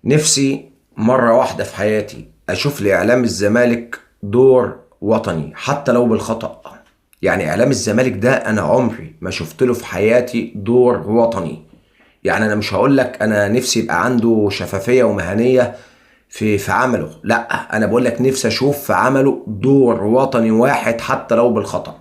نفسي مرة واحدة في حياتي أشوف لإعلام الزمالك دور وطني حتى لو بالخطأ. يعني إعلام الزمالك ده أنا عمري ما شفت له في حياتي دور وطني. يعني أنا مش هقول لك أنا نفسي يبقى عنده شفافية ومهنية في عمله، لا، أنا بقول لك نفسي أشوف في عمله دور وطني واحد حتى لو بالخطأ.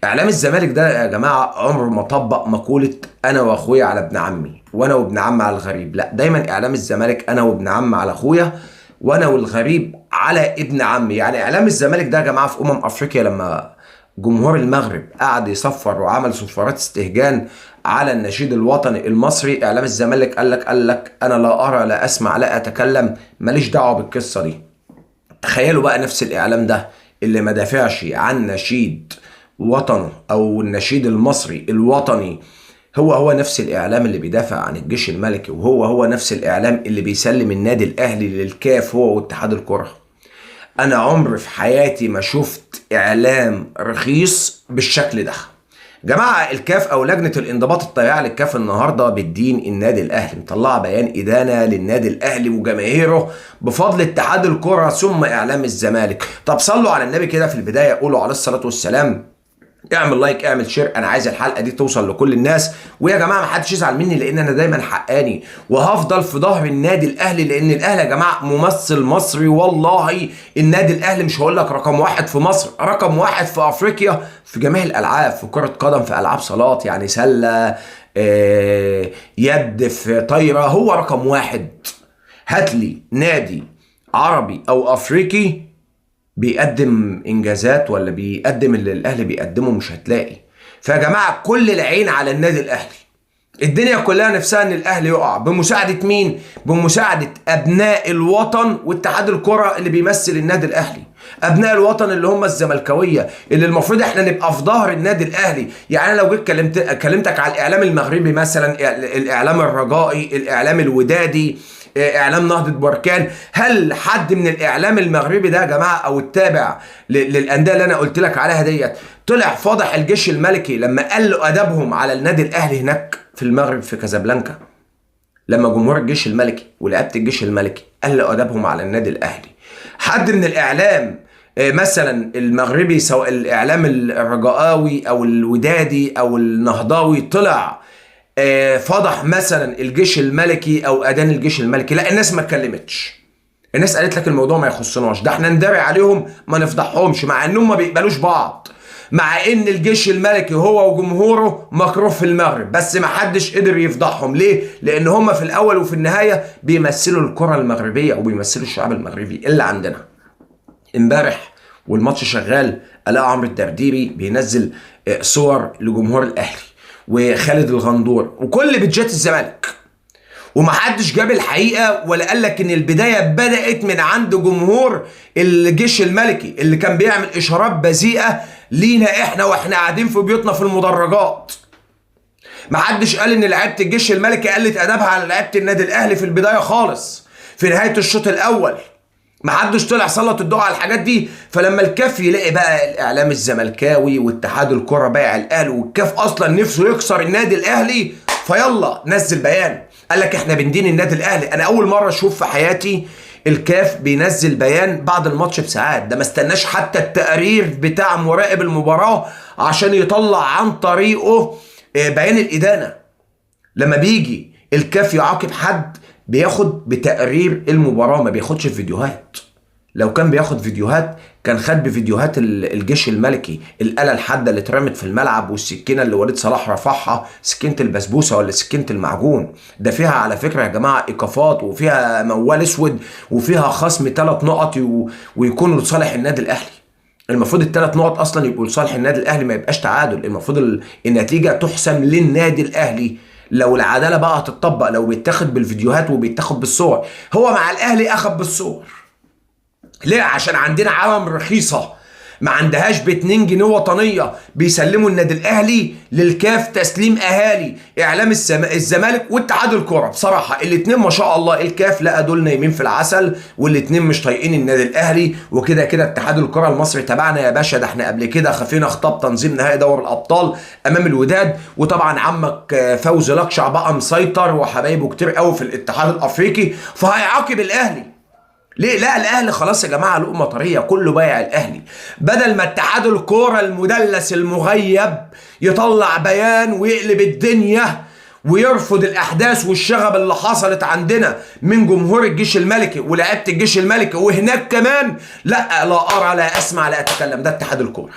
إعلام الزمالك ده يا جماعة عمره ما طبق مقولة أنا وأخويا على ابن عمي وأنا وابن عم على الغريب، لا، دايما إعلام الزمالك أنا وابن عم على أخويا وأنا والغريب على ابن عمي. يعني إعلام الزمالك ده يا جماعة في أفريقيا لما جمهور المغرب قعد يصفر وعمل صفارات استهجان على النشيد الوطني المصري، إعلام الزمالك قال لك أنا لا أرى لا أسمع لا أتكلم، ماليش دعوة بالقصة دي. تخيلوا بقى نفس الإعلام ده اللي ما دافعش عن نشيد وطنه أو النشيد المصري الوطني، هو نفس الإعلام اللي بيدافع عن الجيش الملكي، وهو نفس الإعلام اللي بيسلم النادي الأهلي للكاف هو واتحاد الكرة. أنا عمري في حياتي ما شفت إعلام رخيص بالشكل ده. جماعة الكاف أو لجنة الانضباط الطبيعي للكاف النهاردة بتدين النادي الأهلي، مطلعة بيان إدانة للنادي الأهلي وجماهيره بفضل اتحاد الكرة ثم إعلام الزمالك. طب صلوا على النبي كده في البداية، قولوا عليه الصلاة والسلام، اعمل like اعمل share، انا عايز الحلقة دي توصل لكل الناس. ويا جماعة ما حدش يزعل مني لان انا دايما حقاني وهفضل في ظهر النادي الاهلي، لان الاهلي يا جماعة ممثل مصري. والله النادي الاهلي مش هقول لك رقم واحد في مصر، رقم واحد في افريقيا في جميع الالعاب، في كره قدم، في العاب صالات يعني سله، يد، في طايره، هو رقم واحد. هات لي نادي عربي او افريقي بيقدم انجازات ولا بيقدم اللي الاهلي بيقدمه، مش هتلاقي. فيا جماعة كل العين على النادي الاهلي، الدنيا كلها نفسها ان الاهلي يقع بمساعدة مين؟ بمساعدة ابناء الوطن واتحاد الكره اللي بيمثل النادي الاهلي، ابناء الوطن اللي هم الزملكاويه اللي المفروض احنا نبقى في ظهر النادي الاهلي. يعني انا لو جيت كلمتك على الاعلام المغربي مثلا، الاعلام الرجائي، الاعلام الودادي، اعلام نهضة بركان، هل حد من الاعلام المغربي ده يا جماعة او التابع للاندية اللي انا قلت لك عليها ديت طلع فضح الجيش الملكي لما قلوا ادبهم على النادي الاهلي هناك في المغرب في كازابلانكا؟ لما جمهور الجيش الملكي ولعيبة الجيش الملكي قلوا ادبهم على النادي الاهلي، حد من الاعلام مثلا المغربي سواء الاعلام الرجاوي او الودادي او النهضاوي طلع فضح مثلا الجيش الملكي او ادان الجيش الملكي؟ لا، الناس ما اتكلمتش، الناس قالت لك الموضوع ما يخصناش، ده احنا نداري عليهم ما نفضحهمش، مع انهم ما بيقبلوش بعض، مع ان الجيش الملكي هو وجمهوره مكروه في المغرب، بس ما حدش قدر يفضحهم. ليه؟ لان هم في الاول وفي النهاية بيمثلوا الكره المغربية وبيمثلوا الشعب المغربي اللي عندنا. امبارح والماتش شغال الاقي عمرو الدرديري بينزل صور لجمهور الاهلي وخالد الغندور وكل بيتجات الزمالك، ومحدش جاب الحقيقة ولا قال لك ان البداية بدات من عند جمهور الجيش الملكي اللي كان بيعمل اشارات بذيئة لينا احنا واحنا قاعدين في بيوتنا في المدرجات. محدش قال ان لعيبة الجيش الملكي قلت ادبها على لعيبة النادي الاهلي في البداية خالص في نهاية الشوط الاول، محدش طلع سلط الضوء على الحاجات دي. فلما الكاف يلاقي بقى الاعلام الزملكاوي واتحاد الكره بايع الاهلي والكاف اصلا نفسه يكسر النادي الاهلي، فيلا نزل بيان قال لك احنا بندين النادي الاهلي. انا اول مرة اشوف في حياتي الكاف بينزل بيان بعد الماتش بساعات، ده ما استناش حتى التقرير بتاع مراقب المباراة عشان يطلع عن طريقه بيان الادانه. لما بيجي الكاف يعاقب حد بياخد بتقرير المباراة، ما بياخدش فيديوهات. لو كان بياخد فيديوهات كان خد بفيديوهات الجيش الملكي، الآلة الحادة اللي اترمت في الملعب والسكينة اللي وليد صلاح رفعها، سكينة البسبوسة ولا سكينة المعجون، ده فيها على فكرة يا جماعة إيقافات وفيها موال اسود وفيها خصم 3 نقط ويكونوا لصالح النادي الأهلي. المفروض ال3 نقط أصلا يبقوا لصالح النادي الأهلي، ما يبقاش تعادل، المفروض النتيجة تحسم للنادي الأهلي. لو العدالة بقى هتطبق، لو بيتاخد بالفيديوهات وبيتاخد بالصور، هو مع الأهلي أخد بالصور. ليه؟ عشان عندنا عالم رخيصة، ما عندهاش ب2 جنيه وطنية. بيسلموا النادي الاهلي للكاف تسليم اهالي. اعلام الزمالك واتحاد الكره بصراحة الاثنين ما شاء الله، الكاف لقى دول نايمين في العسل والاثنين مش طايقين النادي الاهلي، وكده كده اتحاد الكره المصري تبعنا يا باشا، ده احنا قبل كده خفينا خطاب تنظيم نهائي دوري الابطال امام الوداد، وطبعا عمك فوزي لقشع بقى مسيطر وحبايبه كتير قوي في الاتحاد الافريقي، فهيعاقب الاهلي. ليه؟ لا الاهلي خلاص يا جماعة لقمة طرية، كله بايع الاهلي. بدل ما اتحاد الكورة المدلس المغيب يطلع بيان ويقلب الدنيا ويرفض الاحداث والشغب اللي حصلت عندنا من جمهور الجيش الملكي ولاعيبه الجيش الملكي وهناك كمان، لا لا ارى لا اسمع لا اتكلم، ده اتحاد الكورة.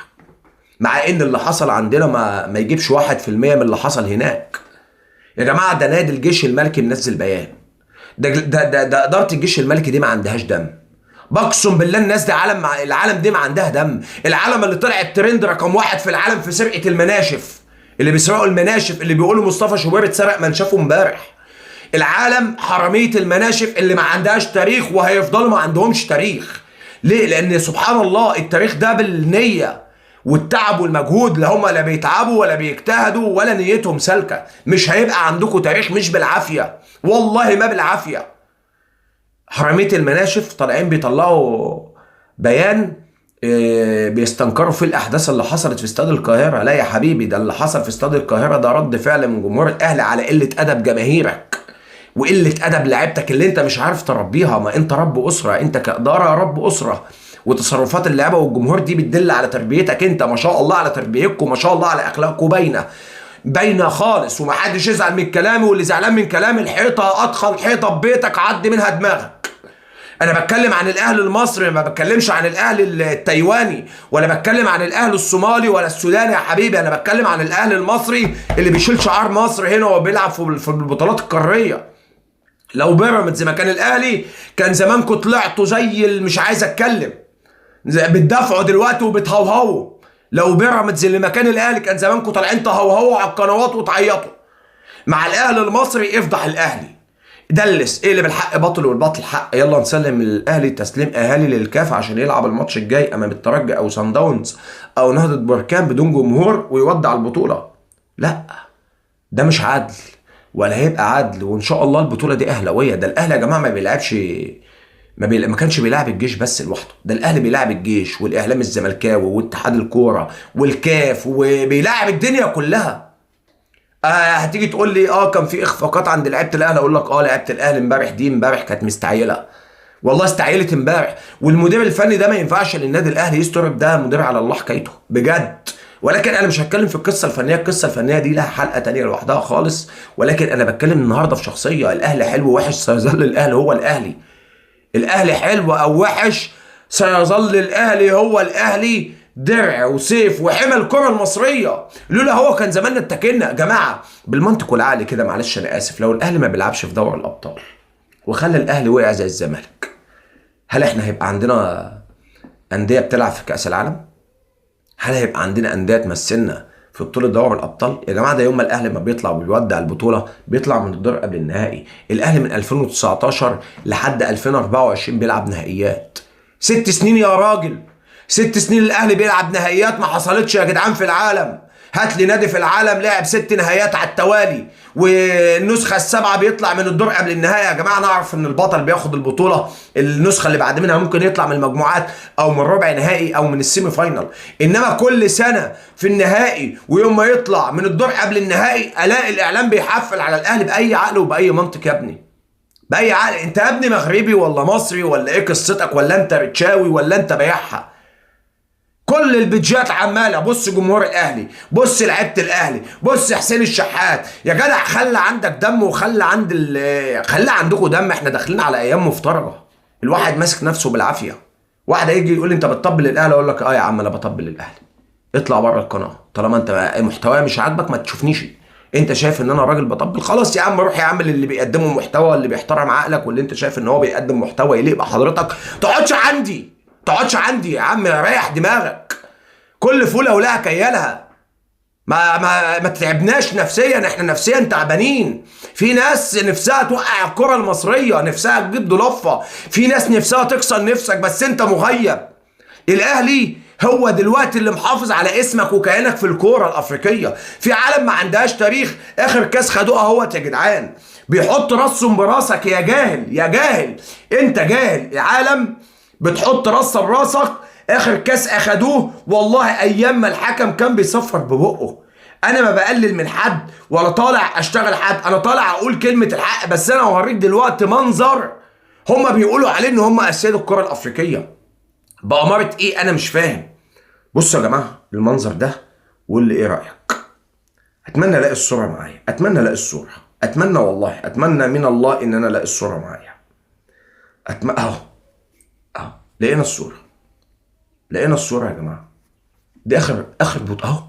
مع ان اللي حصل عندنا ما يجيبش 1% من اللي حصل هناك. يا جماعة ده نادي الجيش الملكي منزل بيان، ده ده ده, ده ادارة الجيش الملكي دي ما عندهاش دم، بقسم بالله الناس دي عالم، العالم دي ما عندها دم. العالم اللي طلع الترند رقم 1 في العالم في سرقه المناشف، اللي بيسرقوا المناشف، اللي بيقولوا مصطفى شوبير اتسرق منشفة امبارح. العالم حرامية المناشف اللي ما عندهاش تاريخ وهيفضلوا ما عندهمش تاريخ. ليه؟ لان سبحان الله التاريخ ده بالنية والتعب والمجهود، لا هم لا بيتعبوا ولا بيجتهدوا ولا نيتهم سالكة. مش هيبقى عندكم تاريخ، مش بالعافية، والله ما بالعافية. حرامية المناشف طالعين بيطلعوا بيان بيستنكروا في الاحداث اللي حصلت في استاد القاهرة. لا يا حبيبي، ده اللي حصل في استاد القاهرة ده رد فعل من جمهور الاهلي على قلة ادب جماهيرك وقلة ادب لعيبتك اللي انت مش عارف تربيها. ما انت رب اسره، انت كادارة رب اسره، وتصرفات اللعيبة والجمهور دي بتدل على تربيتك انت. ما شاء الله على تربيتكم، ما شاء الله على اخلاقكم، باينة باينة خالص. ومحدش يزعل من كلامي، واللي زعلان من كلامي الحيطة ادخل حيطة ببيتك عدي منها دماغك. انا بتكلم عن الاهلي المصري، ما بتكلمش عن الاهلي التايواني، ولا بتكلم عن الاهلي الصومالي ولا السوداني يا حبيبي. انا بتكلم عن الاهلي المصري اللي بيشيل شعار مصر هنا وبيلعب في البطولات القارية. لو بيراميدز مكان الاهلي كان زمانكم طلعتوا زي مش عايز اتكلم، بتدافعوا دلوقتي وبتهوهوا. لو بيراميدز اللي مكان الاهلي كان زمانكم طالعين تهوهوا على القنوات وتعيطوا. مع الاهلي المصري افضح الاهلي، دلس، اقلب الحق باطل والباطل حق. يلا نسلم الاهلي تسليم اهالي للكاف عشان يلعب الماتش الجاي امام الترجي او سان داونز او نهضة بركان بدون جمهور ويودع البطولة. لا، ده مش عدل ولا هيبقى عدل. وان شاء الله البطولة دي اهلاويه. ده الاهلي يا جماعة ما بيلعبش، ما كانش بيلعب الجيش بس لوحده، ده الاهلي بيلعب الجيش والاعلام الزملكاوي واتحاد الكورة والكاف، وبيلعب الدنيا كلها. هتيجي تقول لي كان في اخفاقات عند لعيبة الاهلي، اقول لك لعيبة الاهلي امبارح دي امبارح كانت مستعيله، والله استعيلت امبارح. والمدير الفني ده ما ينفعش للنادي الاهلي يستورب، ده مدير على الله حكايته بجد. ولكن انا مش هتكلم في القصة الفنية، القصة الفنية دي لها حلقة تانية لوحدها خالص. ولكن انا بتكلم النهارده في شخصية الاهلي. حلو وحش سيظل الاهلي هو الاهلي. الاهلي حلو او وحش سيظل الاهلي هو الاهلي، درع وسيف وحمى الكره المصرية. لولا هو كان زماننا اتكلنا يا جماعة بالمنطق والعقل كده. معلش انا اسف، لو الاهلي ما بيلعبش في دوري الابطال وخلى الاهلي وقع زي الزمالك، هل احنا هيبقى عندنا اندية بتلعب في كاس العالم؟ هل هيبقى عندنا اندية تمثلنا في بطوله دوري الابطال؟ يا جماعة ده يوم ما الاهلي ما بيطلع وبيودع البطولة بيطلع من الدور قبل النهائي. الاهلي من 2019 لحد 2024 بيلعب نهائيات، 6 سنين يا راجل، 6 سنين الاهلي بيلعب نهائيات، ما حصلتش يا جدعان في العالم. هات لي نادي في العالم لعب 6 نهائيات على التوالي والنسخة السابعة بيطلع من الدور قبل النهائي. يا جماعة نعرف ان البطل بياخد البطولة، النسخة اللي بعد منها ممكن يطلع من المجموعات او من ربع نهائي او من ال semi final، انما كل سنة في النهائي ويوم ما يطلع من الدور قبل النهائي الاقي الاعلام بيحفل على الاهلي باي عقل وباي منطق يا ابني؟ باي عقل؟ انت يا ابني مغربي ولا مصري ولا ايه قصتك؟ ولا انت رتشاوي ولا انت بياعها؟ كل البيتجات عماله بص جمهور الاهلي، بص لعيبة الاهلي، بص حسين الشحات. يا جدع خلى عندك دم، وخلى عند خلى عندكم دم. احنا داخلين على ايام مفترجه، الواحد ماسك نفسه بالعافية. واحد هيجي يقول لي انت بتطبل للاهلي، اقول لك يا عم انا بطبل للاهلي. اطلع بره القناة طالما انت محتوايا مش عاجبك، ما تشوفنيش. انت شايف ان انا راجل بطبل، خلاص يا عم روح يا عم اللي بيقدمه محتوى، اللي بيحترم عقلك، واللي انت شايف ان هو بيقدم محتوى يليق بحضرتك. تقعدش عندي، تقعدش عندي يا عم، ريح دماغك. كل فوله ولها كيالها. ما ما ما تتعبناش نفسيا، احنا نفسيا تعبانين. في ناس نفسها توقع الكره المصرية، نفسها تجيب ضلفه، في ناس نفسها تكسر نفسك، بس انت مغيب. الاهلي هو دلوقتي اللي محافظ على اسمك وكيانك في الكورة الافريقية. في عالم ما عندهاش تاريخ، اخر كاس خدوها اهوت يا جدعان، بيحط راسهم براسك يا جاهل يا جاهل، انت جاهل. العالم بتحط راسها براسك، اخر كاس اخدوه والله ايام ما الحكم كان بيصفر ببقه. انا ما بقلل من حد ولا طالع اشتغل حد، انا طالع اقول كلمة الحق. بس انا هوريك دلوقتي منظر هما بيقولوا عليه ان هما اسياد الكره الافريقية بأمارة ايه، انا مش فاهم. بصوا يا جماعة المنظر ده وقول لي ايه رايك. اتمنى الاقي الصورة معايا، اتمنى الاقي الصورة، اتمنى والله، اتمنى من الله ان انا الاقي الصورة معايا. اتمنى اهو اهو، لقينا الصورة، لقينا الصورة يا جماعة. دي اخر بطوله اهو،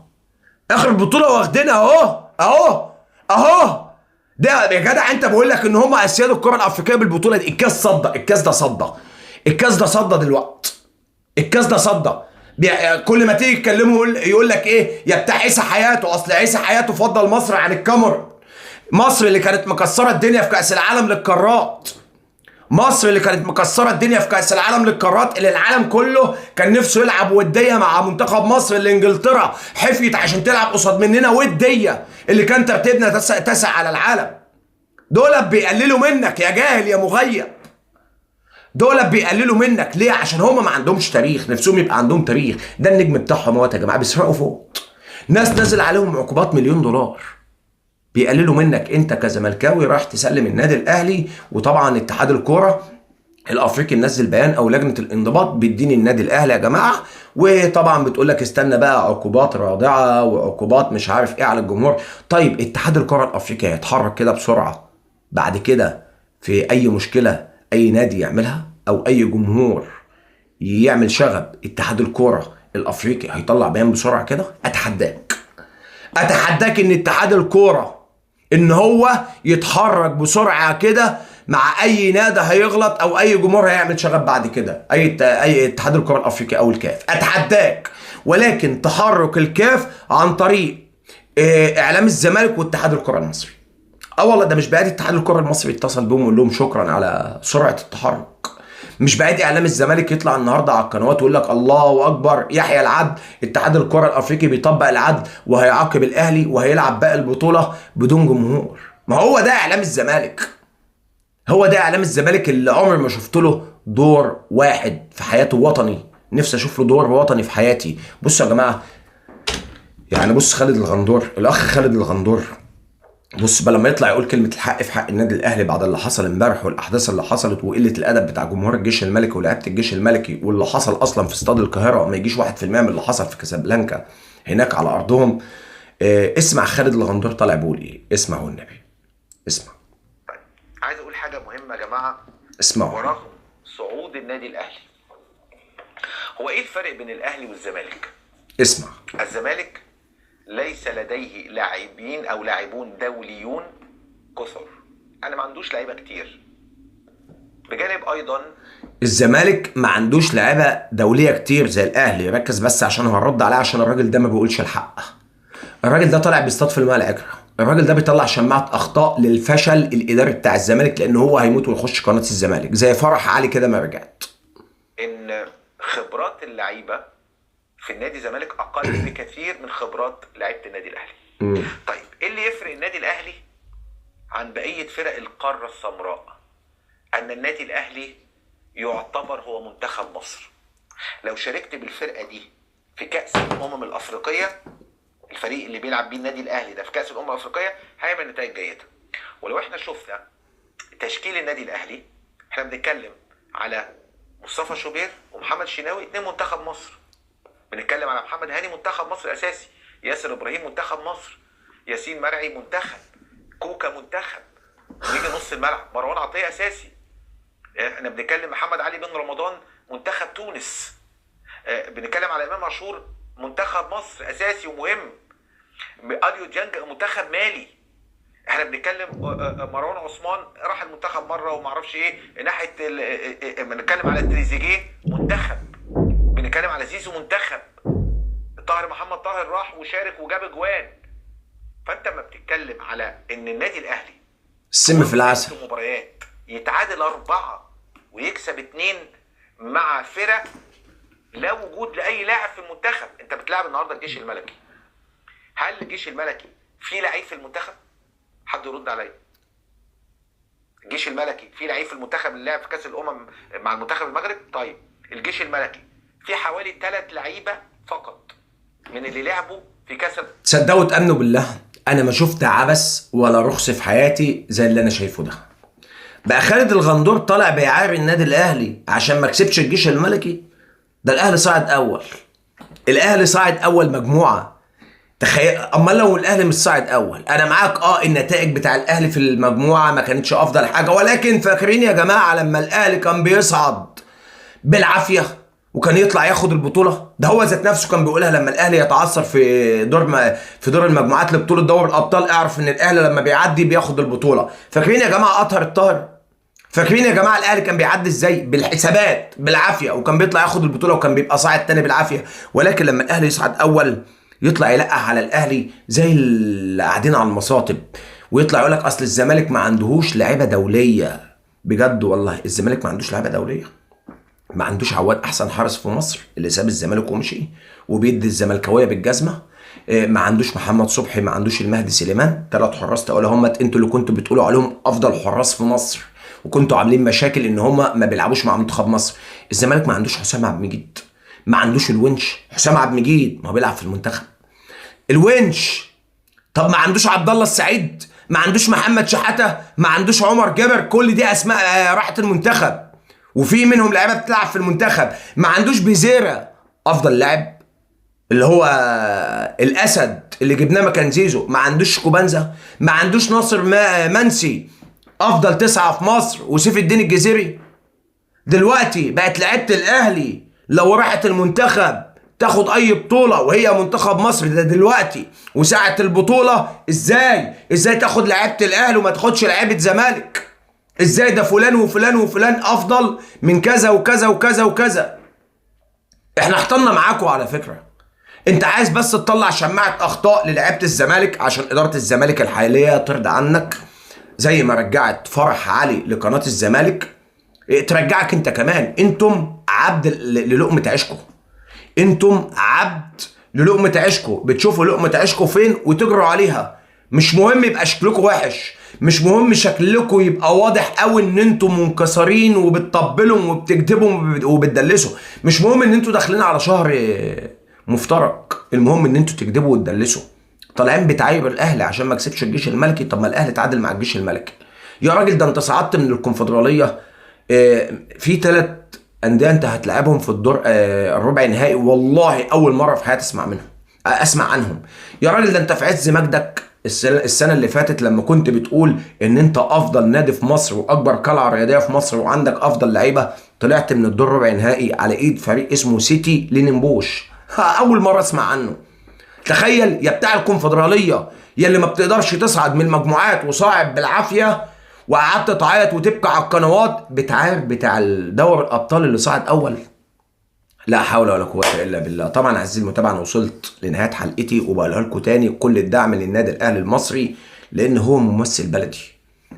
اخر بطوله واخدينها اهو اهو اهو. ده يا جدع انت بقول لك ان هم اسياد الكره الافريقية بالبطولة دي. الكاس صدى، الكاس ده صدى، الكاس ده صدى دلوقتي، الكاس ده صدى. كل ما تيجي تكلمه يقول لك ايه يا بتاع عيسى حياته، اصل عيسى حياته فضل مصر عن الكاميرون. مصر اللي كانت مكسرة الدنيا في كاس العالم للقارات، مصر اللي كانت مكسرة الدنيا في كاس العالم للقارات، اللي العالم كله كان نفسه يلعب وديه مع منتخب مصر، اللي انجلترا حفيت عشان تلعب قصاد مننا وديه، اللي كان ترتيبنا تسع على العالم. دول بيقللوا منك يا جاهل يا مغيب، دول بيقللوا منك ليه؟ عشان هم ما عندهمش تاريخ، نفسهم يبقى عندهم تاريخ. ده النجم بتاعهم اهوت يا جماعة، بيسرقوا فوق ناس نازل عليهم عقوبات $1,000,000. بيقللوا منك انت كزملكاوي رايح تسلم النادي الاهلي. وطبعا اتحاد الكورة الافريقي منزل بيان او لجنة الانضباط بيديني النادي الاهلي يا جماعة، وطبعا بتقول لك استنى بقى عقوبات رادعة وعقوبات مش عارف ايه على الجمهور. طيب اتحاد الكره الافريقي هيتحرك كده بسرعة بعد كده في اي مشكلة اي نادي يعملها او اي جمهور يعمل شغب، اتحاد الكره الافريقي هيطلع بيان بسرعة كده؟ اتحداك، اتحداك ان اتحاد الكورة ان هو يتحرك بسرعة كده مع اي نادي هيغلط او اي جمهور هيعمل شغب بعد كده، اي اتحاد الكره الافريقي او الكاف، اتحداك. ولكن تحرك الكاف عن طريق اعلام الزمالك واتحاد الكره المصري. والله ده مش بعيد اتحاد الكره المصري اتصل بهم ويقول لهم شكرا على سرعة التحرك. مش بعيد اعلام الزمالك يطلع النهارده على القنوات ويقول لك الله اكبر يحيى العدل، اتحاد الكره الافريقي بيطبق العدل وهيعاقب الاهلي وهيلعب باقي البطولة بدون جمهور. ما هو ده اعلام الزمالك، هو ده اعلام الزمالك اللي عمري ما شفت له دور واحد في حياته وطني. نفسي اشوف له دور وطني في حياتي. بصوا يا جماعة، يعني بص خالد الغندور، الاخ خالد الغندور، بص بقى لما يطلع يقول كلمة الحق في حق النادي الأهلي بعد اللي حصل امبارح والأحداث اللي حصلت وقلة الأدب بتاع جمهور الجيش الملكي ولاعيبة الجيش الملكي واللي حصل أصلا في استاد القاهرة، ما يجيش 1% من اللي حصل في كازابلانكا هناك على أرضهم. اسمع خالد الغندور طالع بيقول إيه، اسمع والنبي اسمع. طيب عايز أقول حاجة مهمة يا جماعة. اسمعوا. ورغم صعود النادي الأهلي، هو إيه الفرق بين الأهلي والزمالك؟ اسمع. الزمالك ليس لديه لاعبين او لاعبون دوليون كثر، انا ما عندوش لعيبة كتير. بجانب ايضا الزمالك ما عندوش لعيبة دولية كتير زي الاهلي. ركز بس عشان هرد عليه، عشان الراجل ده ما بيقولش الحق. الراجل ده طالع بيصطاد في الماء العكره، الراجل ده بيطلع شماعة اخطاء للفشل الاداري بتاع الزمالك، لان هو هيموت ويخش قناة الزمالك زي فرح علي كده ما رجعت. ان خبرات اللعيبة في النادي الزمالك اقل بكثير من خبرات لعيبة النادي الاهلي. طيب ايه اللي يفرق النادي الاهلي عن بقية فرق القارة السمراء؟ ان النادي الاهلي يعتبر هو منتخب مصر. لو شاركت بالفرقة دي في كاس الامم الافريقية، الفريق اللي بيلعب بيه النادي الاهلي ده في كاس الامم الافريقية هيعمل نتائج جيدة. ولو احنا شفنا تشكيل النادي الاهلي، احنا بنتكلم على مصطفى شوبير ومحمد شناوي، اتنين منتخب مصر. بنتكلم على محمد هاني منتخب مصر اساسي، ياسر ابراهيم منتخب مصر، ياسين مرعي منتخب، كوكا منتخب. نيجي نص الملعب مروان عطية اساسي، احنا بنتكلم محمد علي بن رمضان منتخب تونس، بنتكلم على امام عاشور منتخب مصر اساسي ومهم، اليو ديانج منتخب مالي، احنا بنتكلم مروان عثمان راح المنتخب مرة وما اعرفش ايه ناحية، بنتكلم على تريزيجيه منتخب، بنتكلم على زيزو منتخب، طاهر محمد طاهر راح وشارك وجاب اجوان. فانت ما بتتكلم على ان النادي الاهلي السم في العسل مباريات يتعادل 4 ويكسب 2 مع فرق لا وجود لاي لاعب في المنتخب. انت بتلعب النهارده الجيش الملكي، هل الجيش الملكي في لعيب في المنتخب؟ حد يرد عليا. الجيش الملكي في لعيب في المنتخب اللي لعب في كاس الامم مع المنتخب المغرب؟ طيب الجيش الملكي في حوالي 3 لعيبة فقط من اللي لعبوا في كاس. تصدقوا تامنوا بالله انا ما شفت عبث ولا رخص في حياتي زي اللي انا شايفه ده. بقى خالد الغندور طالع بيعاير النادي الاهلي عشان ما كسبش الجيش الملكي؟ ده الاهلي صاعد اول، الاهلي صاعد اول مجموعة. تخيل امال لو الاهلي مش صاعد اول. انا معاك النتائج بتاع الاهلي في المجموعة ما كانتش افضل حاجة، ولكن فاكرين يا جماعة لما الاهلي كان بيصعد بالعافية وكان يطلع ياخد البطولة؟ ده هو ذات نفسه كان بيقولها لما الاهلي يتعثر في دور المجموعات لبطولة دوري الابطال، اعرف ان الاهلي لما بيعدي بياخد البطولة. فاكرين يا جماعة اطهر الطاهر؟ فاكرين يا جماعة الاهلي كان بيعدي ازاي؟ بالحسابات بالعافية، وكان بيطلع ياخد البطولة وكان بيبقى صاعد تاني بالعافية. ولكن لما الاهلي يصعد اول يطلع يلقح على الاهلي زي اللي قاعدين على المصاطب، ويطلع يقول لك اصل الزمالك ما عندهوش لعيبة دولية. بجد والله الزمالك ما عندوش لعيبة دولية، ما عندوش عواد احسن حارس في مصر اللي ساب الزمالك ومشي وبيدي الزملكاويه بالجزمه، ما عندوش محمد صبحي، ما عندوش المهدي سليمان، 3 حراس تقول هم انتوا اللي كنتوا بتقولوا عليهم افضل حراس في مصر، وكنتوا عاملين مشاكل ان هم ما بيلعبوش مع منتخب مصر. الزمالك ما عندوش حسام عبد المجيد، ما عندوش الونش. حسام عبد المجيد ما هو بيلعب في المنتخب، الونش. طب ما عندوش عبد الله السعيد، ما عندوش محمد شحاته، ما عندوش عمر جابر، كل دي اسماء راحت المنتخب وفي منهم لعيبة بتلعب في المنتخب. ما عندوش بيزيرا افضل لاعب اللي هو الاسد اللي جبناه مكان زيزو، ما عندوش كوبانزا، ما عندوش ناصر منسي افضل 9 في مصر، وسيف الدين الجزيري. دلوقتي بقت لعيبة الاهلي لو راحت المنتخب تاخد اي بطوله وهي منتخب مصر ده دلوقتي، وساعة البطولة ازاي تاخد لعيبة الاهلي وما تاخدش لعيبة زمالك؟ ازاي ده فلان وفلان وفلان افضل من كذا وكذا وكذا وكذا؟ احنا احتلنا معاكم على فكرة. انت عايز بس تطلع شماعة اخطاء للعيبة الزمالك عشان ادارة الزمالك الحالية ترضى عنك، زي ما رجعت فرح علي لقناه الزمالك ترجعك انت كمان. انتم عبد للقمه عيشكم، انتم عبد للقمه عيشكم، بتشوفوا لقمة عيشكم فين وتجروا عليها. مش مهم يبقى شكلكم وحش، مش مهم شكلكم يبقى واضح قوي ان انتم منكسرين وبتطبلوا وبتكذبوا وبتدلسوا، مش مهم ان انتم داخلين على شهر مفترق، المهم ان انتم تكذبوا وتدلسوا. طالعين بتعايروا الاهلي عشان ما كسبش الجيش الملكي. طب ما الاهلي تعادل مع الجيش الملكي يا راجل، ده انت صعدت من الكونفدراليه في 3 اندية انت هتلعبهم في الدور الربع نهائي، والله اول مرة في حياتي اسمع منهم، اسمع عنهم. يا راجل ده انت في عز مجدك السنة اللي فاتت لما كنت بتقول ان انت افضل نادي في مصر واكبر قلعه رياضية في مصر وعندك افضل لعيبة، طلعت من الدور ربع نهائي على ايد فريق اسمه سيتي لينمبوش، اول مرة اسمع عنه. تخيل يا بتاع الكونفدراليه يا اللي ما بتقدرش تصعد من المجموعات وصاعد بالعافية وقعدت تعيط وتبكي على القنوات، بتعاير بتاع دوري الابطال اللي صعد اول. لا حول ولا قوة الا بالله. طبعا عزيزي المتابع انا وصلت لنهاية حلقتي، وبقولها لكم تاني كل الدعم للنادي الاهلي المصري لان هو ممثل بلدي.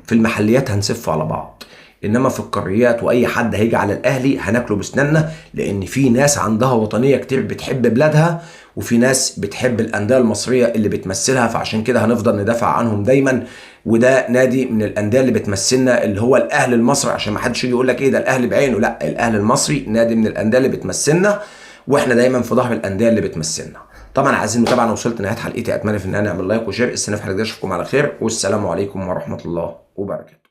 في المحليات هنسف على بعض، انما في القريات واي حد هيجي على الاهلي هناكله بسناننا، لان في ناس عندها وطنية كتير بتحب بلادها، وفي ناس بتحب الاندية المصرية اللي بتمثلها، فعشان كده هنفضل ندافع عنهم دايما. وده نادي من الاندية اللي بتمثلنا اللي هو الاهلي المصري، عشان ما حدش يجي يقول لك ايه ده الاهلي بعينه، لا، الاهلي المصري نادي من الاندية اللي بتمثلنا، واحنا دايما في ظهر الاندية اللي بتمثلنا. طبعا عزيزي المتابع انا وصلت لنهاية حلقتي، اتمنى في النهاية نعمل like و share. استنى في حلقة، اشوفكم على خير، والسلام عليكم ورحمة الله وبركاته.